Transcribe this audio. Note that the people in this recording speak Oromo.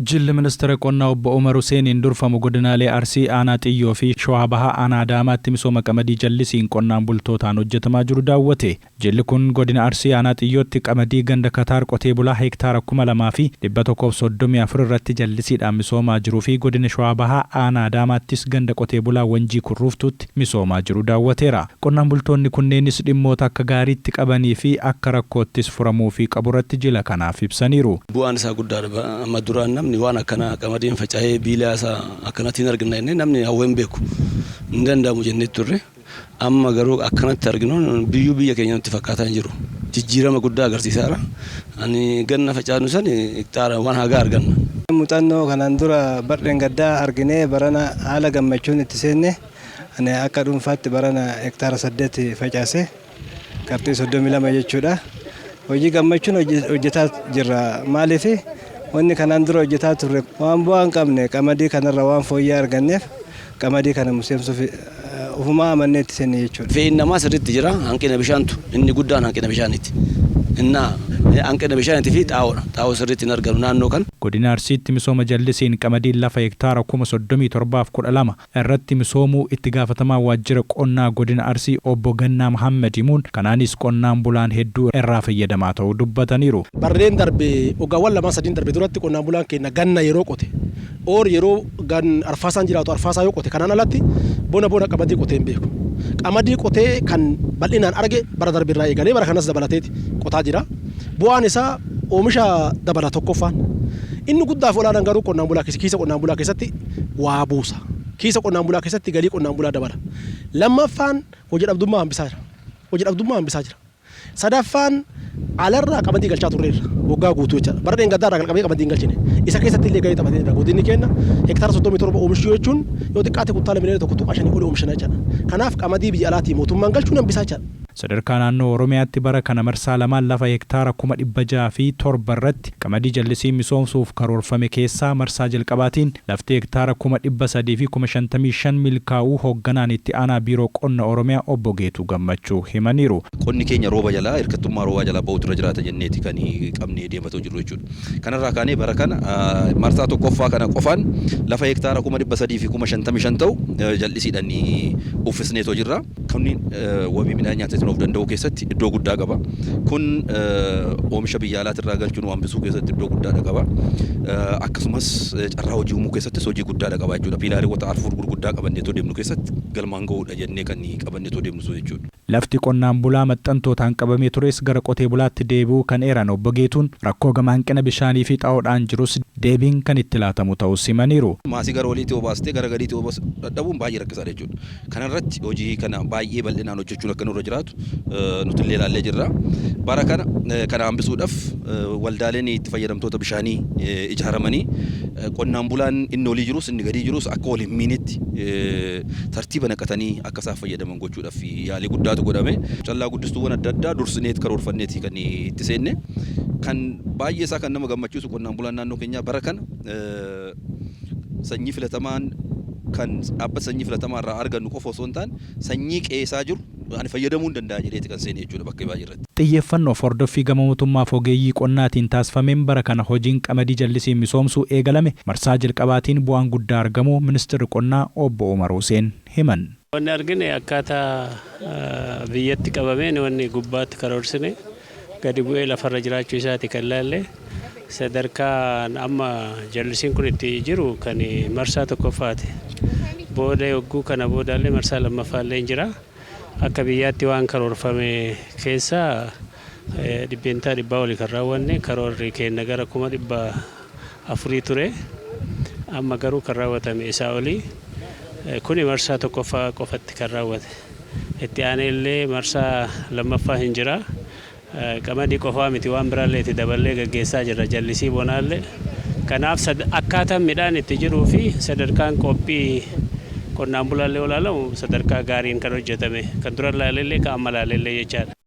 Jilli Ministeera Qonnaa Obbo Umar Huseeniin durfamu godinaalee Arsii Aanaa Xiyyoo fi Shawaa Bahaa Aanaa Adaamaatti misooma qamadii jallisiin qonnaan bultootaan hojjetamaa jiru daawwate. Jilli kun godina Arsii Aanaa Xiyyootti qamadii ganda Kataar qotee bulaa heektaara 2134 irratti jallisiidhaan misoomaa jiruu fi godina Shawaa Bahaa Aanaa Adaamaattis ganda qotee bulaa Wanjii Kurruuftuutti misoomaa jiru daawwateera. Qonnaan bultoonni kunneenis dhimmoota akka gaariitti qabanii fi akka rakkoottis furamuufii qaburratti jila kanaaf ibsaniiru. Bu'aan isaa guddaadha. Amma duraan namni waan akkanaa qamadiin faca'ee biilaa isaa akkanatti hin argina jennee namni hawwee hin beeku. Hin danda'amu jennee turre. Amma garuu akkanatti arginu biyyuu biyya keenya nutti fakkaataa hin jiru. Jijjiirama guddaa agarsiisaara. Ani ganna facaasnu san hektaara waan hagaa arganna. Muuxannoo kanaan dura bardheen gaddaa arginee barana haala gammachuun itti seenne. Ani akka dhuunfaatti barana hektaara 8 facaase, qarxii 32 jechuudha. Hojii gammachuun hojjetaa jirra. Maaliif, wanni kanaan dura hojjetaa turre waan bu'aa hin qabne, qamadii kanarra waan fooyya'aa arganneef qamadii kana misoomsuuf ofumaa amannee itti seenne jechuudha. Fe'iin namaa sirriitti jira. Hanqina bishaantu inni guddaan, hanqina bishaaniiti. Innaa hanqina bishaaniitii fi xaa'oodha. Xaa'oo sirriitti hin arganu naannoo kan. Godina Arsiitti misooma jallisiin qamadiin lafa hektaara 37,012 irratti misoomuu itti gaafatamaa waajjira qonnaa godina Arsii obbo Gannaa Mahammad himuun, kanaanis qonnaan bulaan hedduu irraa fayyadamaa ta'uu dubbataniiru. Barreen darbe, waggaawwan lamaan sadiin darbe duratti, qonnaan bulaan keenya ganna yeroo qote or yeroo gan arfaasaan jiraatu arfaasaa yoo qote, kanaan alatti bona bona qamadii qotee hin beeku. Qamadii qotee kan bal'inaan arge bara darbe irraa eegalee bara kanas dabalateeti qotaa jira. Bu'aan isaa oomisha dabala tokkoffaan. Inni guddaaf olaanaan garuu qonnaan bulaa kiisa qonnaan bulaa keessatti waa buusa. Kiisa qonnaan bulaa keessatti galii qonnaan bulaa dabala. Lammaffaan hojii dhabdummaa hambisaa jira. Hojii dhabdummaa hambisaa jira. Sadaffaan alarraa qamadii galchaa turreerra waggaa guutuu jechaadha. Bara dheengaddaa irraa qalqabee qamadii hin galchine. Isa keessatti illee gahee taphatee jira. Godinni keenya hektaara 37 oomishuu jechuun yoo xiqqaate kuntaala miliyoona 1.5 oli oomishana jechaadha. Kanaaf qamadii biyya alaatii mootummaan galchuun hambisaa jechaadha. Sadarkaa naannoo Oromiyaatti bara kana marsaa lamaan lafa hektaara 607,000 irratti qamadii jallisiin misoomsuuf karoorfame keessaa marsaa jalqabaatiin lafti hektaara 355,000 milkaa'uu hoogganaan itti aanaa Biiroo Qonna Oromiyaa obbo Geetuu Gammachuu himaniiru. Qonni keenya rooba jalaa, hirkattummaa roobaa jalaa bahuutu irra jiraata jenneeti kan qabnee deematoo jirru jechuudha. Kanarraa kaanee bara kana marsaa tokkoffaa kana qofaan lafa hektaara 355,000 ta'u jal'isiidhaan uffisneetoo jirra. Kunni wabii midhaan nyaataatiin of danda'uu keessatti iddoo guddaa qaba. Kun oomisha biyya alaatirraa galchuun waan hambisuu keessatti iddoo guddaadha qaba. Akkasumas carraa hojii uumuu keessattis hojii guddaadha qaba jechuudha. Piilaariiwwan afur gurguddaa qabanneetoo deemnu keessatti galmaan gahuudha jennee kan qabanneetoo deemnu sun jechuudha. Lafti qonnaan bulaa maxxantootaan qabamee tures gara qotee bulaatti deebi'uu kan eeran obbo Geetuun, rakkoo gama hanqina bishaanii fi xaa'oodhaan jirus deebiin kan itti laatamu ta'us himaniiru. Maasii gara oliitti obaastee gara gadiitti obaasu dadhabuun baay'ee rakkisaadha jechuudha. Kanarratti hojii kana baay'ee bal'inaan hojjechuun akka nurra jiraatu nuti illee ilaallee jirra. Bara kana kana hambisuudhaaf waldaaleen itti fayyadamtoota bishaanii ijaaramanii qonnaan bulaan inni olii jirus inni gadii jirus akka wal hin miinetti tartiiba naqatanii akka isaan fayyadaman gochuudhaaf yaalii guddaatu godhame. Callaa guddistuuwwan adda addaa dursineet karoorfanneeti kan itti seenne. Kan baay'ee isaa kan nama gammachiisu, qonnaan bulaan naannoo keenyaa bara kana sanyii filatamaan kan dhaabbata sanyii filatamaa irraa argannu qofa osoo hin taane, sanyii qe'eesaa jiru ani fayyadamuu hin danda'a jedheeti kan seene jechuudha bakka baay'ee irratti. Xiyyeeffannoof hordoffii gama mootummaaf ogeeyyii qonnaatiin taasifameen bara kana hojiin qamadii jallisiin misoomsuu eegalame marsaa jalqabaatiin bu'aan guddaa argamuu ministeerri qonnaa obbo Umar Huseen himan. Wanni argine akkaataa biyyatti qabameen wanni gubbaatti karoorsine gadi bu'ee lafarra jiraachuu isaati kan laalle. Sadarkaan amma jallisiin kun itti jiru kan marsaa tokkoffaati. Booda yogguu kana boodaallee marsaa lammaffaallee hin jira. Akka biyyaatti waan karoorfame keessaa 100% olii kan raawwanne. Karoorri keenya gara 400,000 ture. Amma garuu kan raawwatame isaa olii. Kuni marsaa tokkoffaa qofatti kan raawwate. Itti aanee illee marsaa lammaffaa hin jira. Qamadii qofaa miti, waan biraallee itti daballee gaggeessaa jirra, jallisii bonaallee. Kanaaf akkaataan midhaan itti jiruu fi sadarkaan qophii qonnaan bulaallee olaalamu sadarkaa gaariin kan hojjetame, kan dura laalellee kan amma laalellee jechaadha.